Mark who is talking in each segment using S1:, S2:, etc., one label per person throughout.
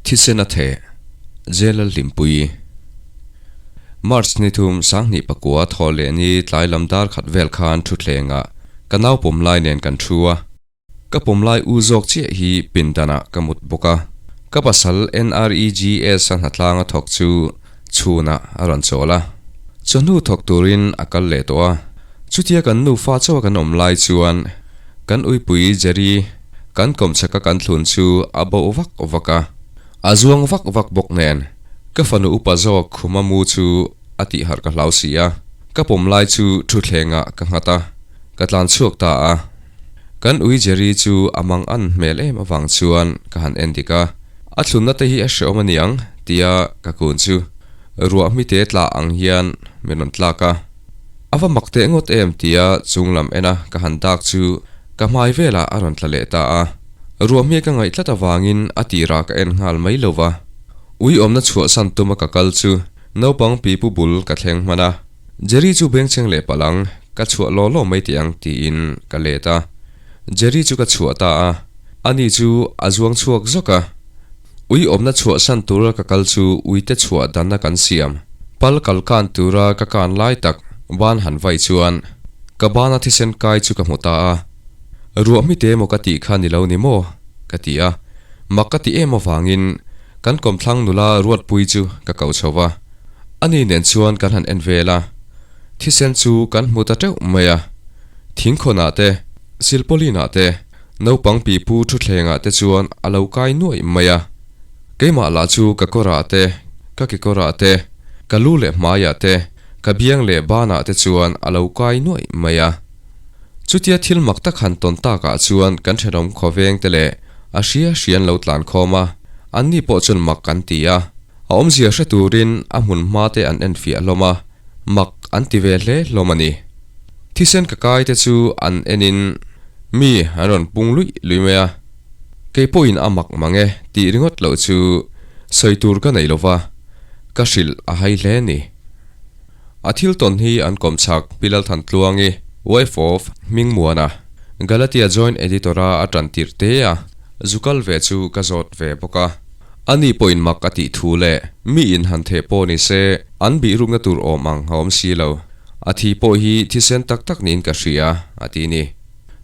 S1: Thisen a theh, Jail Hlimpuii. March ni thum 2009 thaw leh ni tlai lam dar khat vel khan thutthlengah ka nau pawm lai nen kan thu a. Ka pawm lai u zawk chiah hi pindanah ka mut bawk a. Ka pasal NREGS a hnatlang a thawk chu chhunah a rawn chawl a. Chawhnu thawk turin a kal leh tawh a. Chutia kan nufa chauha kan awm lai chuan kan uipui Jerry kan kawmchhaka kan thlun chu a boh vak vak a. A zuang vak vak bawk nen ka fanu upa zawk khuma mu chu a tihharh ka hlau si a. Ka pawm lai chu thutthlengah ka nghat a, ka tlan chhuak ta a. Kan ui Jerry chu a mang an hmel em avang chuan ka han en dik a, a thlunna te hi a hreawm a niang tia ka kun chu ruah hmite tla ang hian min rawn tlak a. A va mak teh ngawt em tia chung lam en a ka han dak chu ka hmai velah a rawn tla leh ta a. Ruah hmi ka ngaih tlat avangin a tirah ka en nghal mai lo va. Ui awmna chhuahsan tuma ka kal chu naupang pipu bul ka thleng hman a. Jerry chu bengchheng leh palh ang, ka chhuah law law mai teh ang tiin ka let a. Jerry chu ka chhuah ta a, ani chu a zuang chhuak zawk a. Ui awmna chhuahsan tura ka kal chu uite chhuah danna kan siam. Pal kal kan tura ka kan lai tak ban han vai chuan ka bana thisen kai chu ka hmu ta a. Ruah hmite emaw ka tih kha ni lo ni maw? ka ti a. Mak ka ti em avangin kan kawmthlang nula Ruatpui chu ka ko chho va. Ani nen chuan kan han en vel a, thisen chu kan hmu ta teuh mai a. Thingkhawnah te, silpawlinah te, naupang pipu thuthlengah te chuan a lo kai nuaih mai a. Keimah lah chu ka kawrah te, ka kekawrah te, ka lu leh hmaiah te, ka biang leh banah te chuan a lo kai nuaih mai a. Chutia thil mak tak han tawn takah chuan kan thenawm khawveng te leh a hria hria an lo tlan khawm a, anni pawh chuan mak an ti a. A awmzia hre turin a hmun hma te an enfiah hlawm a, mak an ti ve hle hlawm a ni. Thisen ka kai te chu an enin mi an rawn pung luih luih mai a, kei pawhin a mak mang e tih ringawt loh chu sawi tur ka nei lova, ka hrilh a hai hle ni. A thil tawn hi an kawm chak Pi Lalthantluangi, wife of Hmingmuana, Galatia Joint Editor-a a tan tirh te a, zu kal ve chu ka zawt ve bawk a. Ani pawhin mak a tih thu leh mi in han theh pawh ni se an bih rukna tur awm ang a awm si lo. A thi pawh hi thisen tak tak niin ka hria, a ti ni.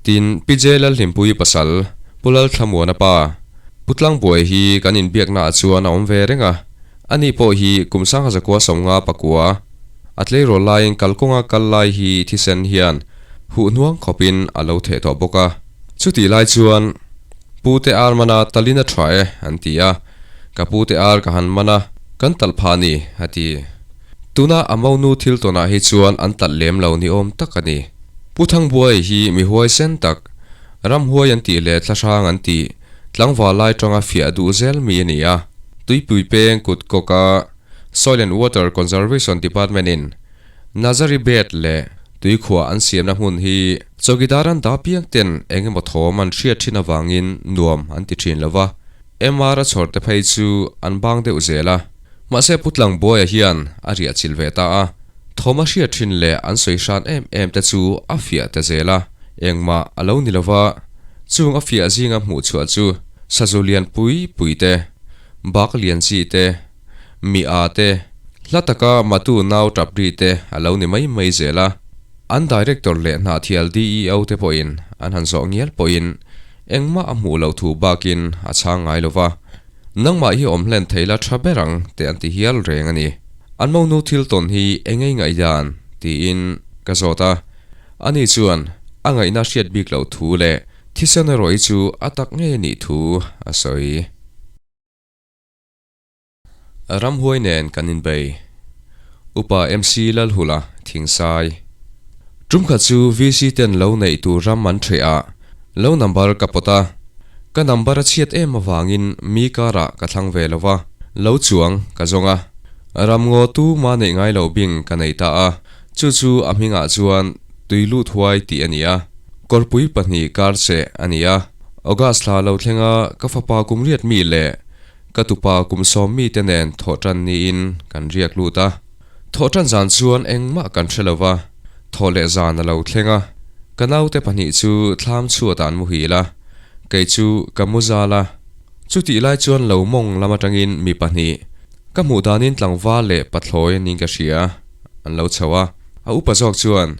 S1: Tin, Pi J Lalhlimpuii pasal, Pu Lalthlamuana pa, Pu Tlangbuai hi kan inbiaknaah chuan a awm ve reng a. Ani pawh hi kum 1959 a tleirawl laiin kalkawnga kal lai hi thisen hian huh hnuang khawpin a lo theh tawh bawk a. Chutih lai chuan Pu te ar mana talin a tha e an ti a, ka pu te ar ka han man a, kan talh phah ni a ti. Tuna a monu thil tawnah hi chuan an talh lem lo ni awm tak a ni. Pu Thangbuai hi mi huaisen tak, ramhuai an tih leh thlahrang an tih, tlangval lai tanga fiah duh zel mi a ni a. Tuipui peng kut kawka Soil and Water Conservation Department in Nazari bed leh tuikhuah an siamna hmun hi chawkidar an dah piang ten eng emaw thawm an hriat thin avangin nuam an ti thin lo va, MR a chhawr te phei chu an bang deuh zel a. Mahse Putlang Buaia hian a riah chilh ve ta a, thawm a hriat thin leh an sawi hran em em te chu a fiah ta zel a, engmah a lo ni lo va, chung a fiah zinga hmuh chhuah chu sazu lian pui pui te, bak lian chi te, Mi a te, hla taka matu nau tap ri te a lo ni mai mai zel a. An Director leh Hnahthial DEO te pawhin an han zawh ngial pawhin engmah a hmuh loh thu bakin a chhang ngai lo va. Nangmah hi awm hlen thei la tha ber ang te an ti hial reng a ni. An monu thil tawn hi engei ngaihdan? tiin ka zawt a. Ani chuan a ngaihna hriat bik loh thu leh thisen erawh hi chu a tak ngei a nih thu a sawi. Ramhuai nen kan inbei. Upa MC Lalhula, Thingsai. Tumkhat chu VC ten lo neih tur ram an ṭheh a, lo number ka pawt a. Ka number a chhiat em avangin mi karah ka thlang ve lo va, lo chuang ka zawng a. Ramngaw tu ma neih ngai loh bing ka nei ta a, chu chu a hmingah chuan Tuilut Huai tih a ni a, kawrpui pahnih kar che a ni a. August thla lo thlenga ka fapa kum riat mi leh Ka tupa kum sawm mite nen thawhtan niin kan riak lut a. Thawhtan zan chuan engmah kan hre lo va, thawh leh zan a lo thleng a. Ka naute pahnih chu thlam chhuatah an muhil a, kei chu ka mu zal a. Chutih lai chuan lo mawng lam atangin mi pahnih, ka hmuh danin tlangval leh pathlawi niin ka hria, an lo chho a. A upa zawk chuan,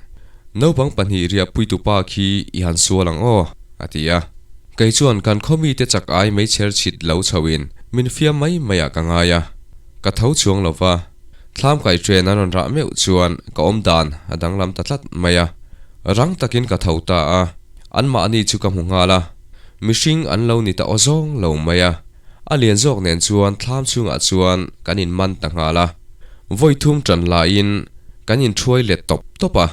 S1: Naupang pahnih riahpuitupa khi i han sual ang aw, a ti a. Kei chuan kan khaw mite chak ai meichher chhit lo chhoin min fiam mai maiah ka ngai a. Ka tho chuang lo va. Thlam kai train an rawn rah meuh chuan ka awm dan a danglam ta tlat mai a. Rang takin ka tho ta a, anmahni chu ka hmu nghal a. Mihring an lo ni ta aw zawng lo mai a. A lian zawk nen chuan thlam chhungah chuan kan inman ta nghal a. Vawi thum tan laiin kan inthuai let tawp tawp a,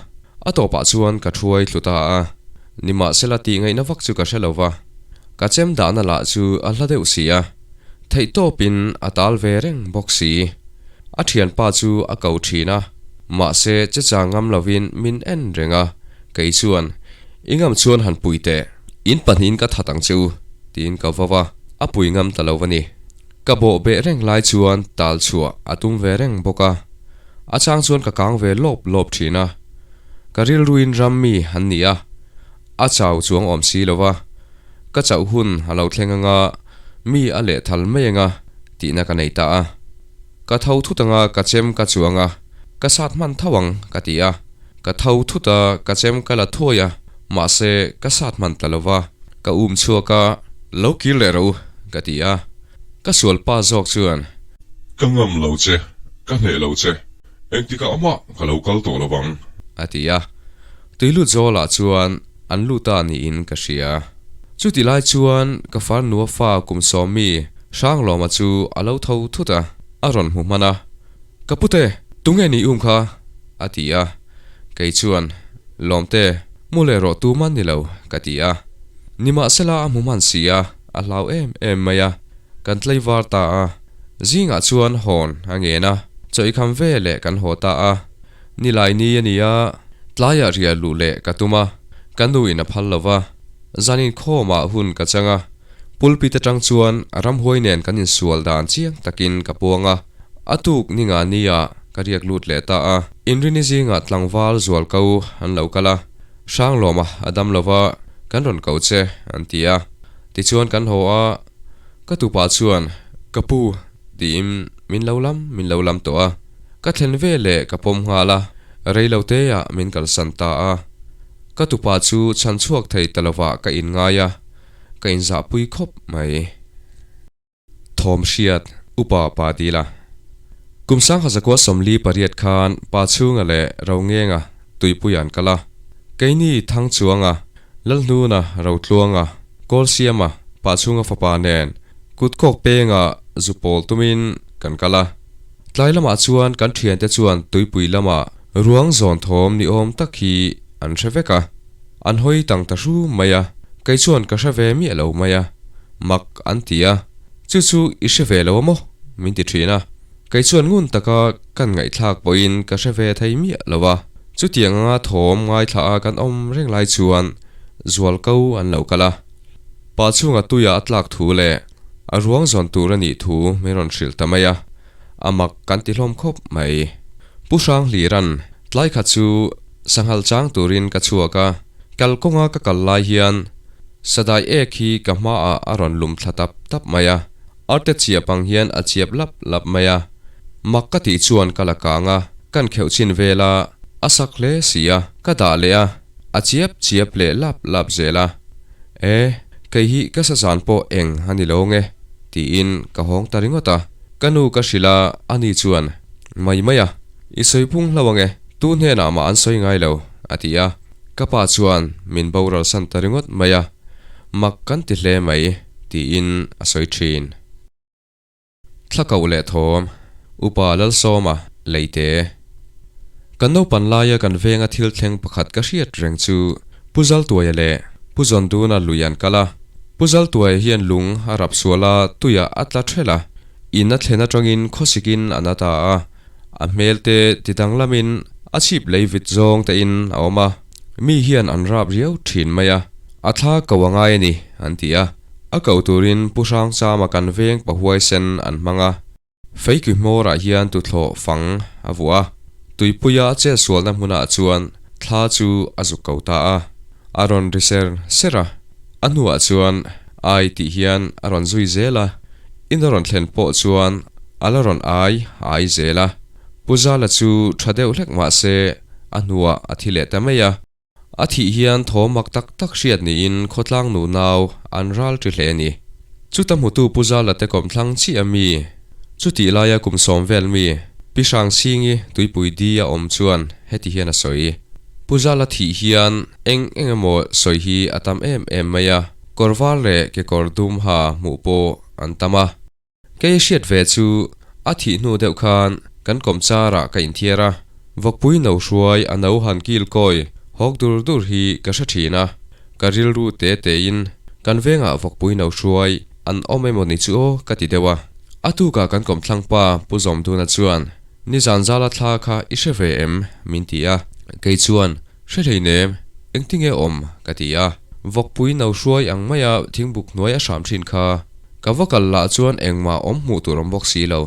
S1: a tawpah chuan ka thuai thlu ta a. Nimahsela tih ngaihna vak chu ka hre lo va, ka chem dahna lah chu a hla deuh si a, theihtawpin a tal ve reng bawk si. A thianpa chu a ko thin a, mahse che chang ngam lovin min en reng a, kei chuan, I ngam chuan han pui teh, in pahnihin ka that ang che u, tiin ka vau a, a pui ngam ta lo a ni. Ka bawh beh reng lai chuan tal chhuah a tum ve reng bawk a, a chang chuan ka kang ve lawp lawp thin a. Ka rilruin ram mi an ni a, a chau chuang awm si lo va, ka chauh hun a lo thleng anga mi a lehthal mai anga tihna ka nei ta a. Ka tho thut anga ka chem ka chuang a, ka sat hman tho ang ka ti a. Ka tho thut a, ka chem ka la thuai a, mahse ka sat hman ta lo va, ka um chhuak a, lo kir leh rawh u ka ti a. Ka sual pa zawk chuan.
S2: Ka ngam lo che, ka hneh lo che, engtikah mah ka lo kal tawh lo vang.
S1: A ti a, tuilut zawlah chuan an lut a niin ka hria. Chuti lai chuan ka farnua fa kum sawmmi Hranglawma chu a lo tho thut a, a rawn hmu hman a. Ka pute, tunge ni um kha? a ti a. Kei chuan, Lawmte, mu leh rawh tu man ni lo, ka ti a. Nimahsela a hmu hman si a, a hlau em em mai a. Kan tlaivar ta a. Zingah chuan hawn a ngen a, chawihkham ve leh kan haw ta a. Nilai ni a ni a, tlaiah riah luh leh ka tum a, ka nu in a phal lo va. Zan inkhawmah hun ka chang a, pulpit atang chuan ramhuai nen kan insual dan chiang takin ka puang a. A tuk ni nga nia ka riak lut leh ta a. Inrini zingah tlangval zual ko an lo kal a, Hranglawma a dam lo va, kan rawn ko che an ti a. Tichuan kan haw a, ka tupa chuan, Ka pu, tiin min lo lam min lo lam tawh a. Ka thlen ve leh ka pawm nghal a, rei lo teah min kalsan ta a. Ka tupa chu chhan chhuak thei ta lovah ka inngai a, ka inzahpui khawp mai. Thawm hriat, upa pa dil a. Kum sangha zakua 48 khan pa chhunga leh Rongenga tuipui an kal a. Keini Thangchuanga, Lalhnuna, Rotluanga, Kawlsiama, pa chhunga fapa nen kutkawk penga zu pawl tumin kan kal a. Tlai lamah chuan kan thiante chuan tuipui lamah ruang zawn thawm ni awm tak hi an hre vek a. An hawi tang ta hru mai a, kei chuan ka hre ve miah lo mai a. Mak an ti a, Chu chu i hre ve lo a maw? min ti thin a. Kei chuan ngun taka kan ngaihthlak pawhin ka hre ve thei miah lo a. Chutiang anga thawm ngaithla a kan awm reng lai chuan zual ko an lo kal a. Pa chhunga tuia a tlak thu leh a ruang zawn tur a nih thu min rawn hrilh ta mai a, a mak kan ti hlawm khawp mai. Pu Hranghliran tlai khat chu sanghal chang turin ka chhuak a, kalkawnga ka kal lai hian Sadai ek hi ka hmaah a rawn lum thla tap tap mai a, arte chiap ang hian a chiap lap lap mai a. Mak ka tih chuan ka la kang a, kan kheuh chin vel a, a sak hle si a, ka dah leh a, a chiap chiap leh lap lap zel a. E, kei hi ka sazan pawh eng a ni lo nge, tiin ka hawng ta ringawt a. Ka nu ka hrilh a, ani chuan, Mai mai a, i sawi phung hlo ange, tu hnenah mah an sawi ngai lo, a ti a. Ka pa chuan min boral san ta ringawt mai a, mak kan ti hle mai, tiin a sawi thin. Thla koh leh thawm, Upa Lalsawma, Leite. Kan naupan laia kan venga thil thleng pakhat ka hriat reng chu Pu Zaltuaia leh Pu Zawnduna lui an kal a. Pu Zaltuaia hian lung a rap sual a, tuiah a tla ṭhelh a, in a thlen aṭangin khawsikin a na ta a. A hmel te ti danglamin a chhip lei vit zawng te in a awm a, mi hian an rap riau thin mai a, a thla ko a ngai a ni an ti a, a ko turin Pu Hrangchama kan veng pahuai sen an hmang a. Feikui hmawrah hian tuthlawh fang a vuah a, tuipuia a chetsualna hmunah chuan thla chu a zuk ko ta a, a rawn ri ser ser a, a hnuah chuan. Ai tih hian a rawn zui zel a, in a rawn thlen pawh chuan a la rawn ai ai zel a. Pu Zala chu tha deuh hlek mah se a hnuah a thi leh ta mai a. A thih hian thaw mak tak tak hriat niin khawtlang nu nau an ral ṭi hle a ni. Chuta hmutu Pu Zala te kawmthlang chiah a mi, chutih laia kum sawm vel mi, Pi Hrangsingi tuipui di a awm chuan heti hian a sawi. Pu Zala thih hian eng eng emaw sawi hi a tam em em mai a, kawr var leh kekawr dum ha hmuh pawh an tam a. Kei hriat ve chu a thih hnu deuh khan kan kawm char ah ka inthiar a, vawkpui no hruai a no han kil kawi hawk dur dur hi ka hre thin a, ka rilru te te in kan vengah vawkpui no hruai an awm emaw ni chu aw ka ti deuh a. A tukah kan kawmthlang pa Pu Zawmduna chuan nizan zala thla kha i hre ve em? min ti a, kei chuan hre hleinem engtinge awm? ka ti a, vawkpui no hruai ang maia thingbuk hnuai a hram thin kha. Ka va kal lah chuan engmah awm hmuh tur awm bawk si lo.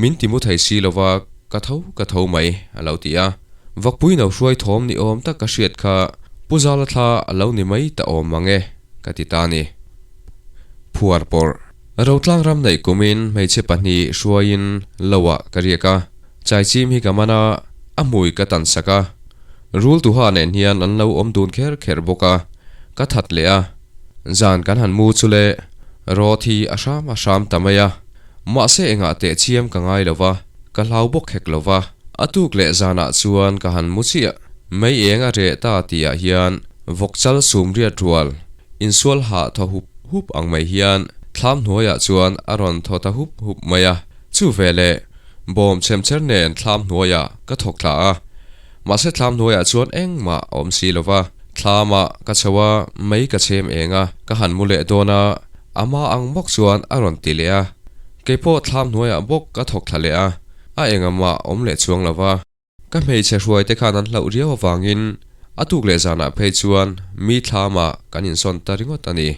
S1: Min ti mu thei si lo va, ka tho ka tho mai, a lo ti a. Vakpui no hruai thawm ni awm tak ka hriat kha Pu Zala thla a lo ni mai ta awm mang e, ka ti ta ni. Phuar pawrh. Rotlang ram neih kumin hmeichhe pahnih hruaiin loah ka riak a, chaichim hi ka man a, a hmui ka tan sak a. Rul tuha nen hian an lo awm dun kher kher bawk a, ka that leh a. Zan kan han mu chu le, rawt hi a hram a hram ta mai a, mahse engah teh chiam ka ngai lo va, ka hlau bawk hek lo va. A tuk leh zanah chuan ka han mu chiah, mei eng a reh ta tihah hian vawk chal sum riat rual, insual hah thaw hup hup ang mai hian thlam hnuaiah chuan a rawn thaw ta hup hup mai a, chu veleh bawm chhemchher nen thlam hnuaiah ka thawk thla a. Mahse thlam hnuaiah chuan engmah a awm si lo va, thlamah ka chho a, mei ka chhem eng a, ka han mu leh dawn a, a hma ang bawk chuan a rawn ti leh a. Kei pawh thlam hnuaiah bawk ka thawk thla leh a, a engahmah awm leh chuang lo va. Ka hmeichhe hruai te khan an hlauh riau avangin a tuk leh zanah phei chuan mi thlamah kan insawn ta ringawt a ni.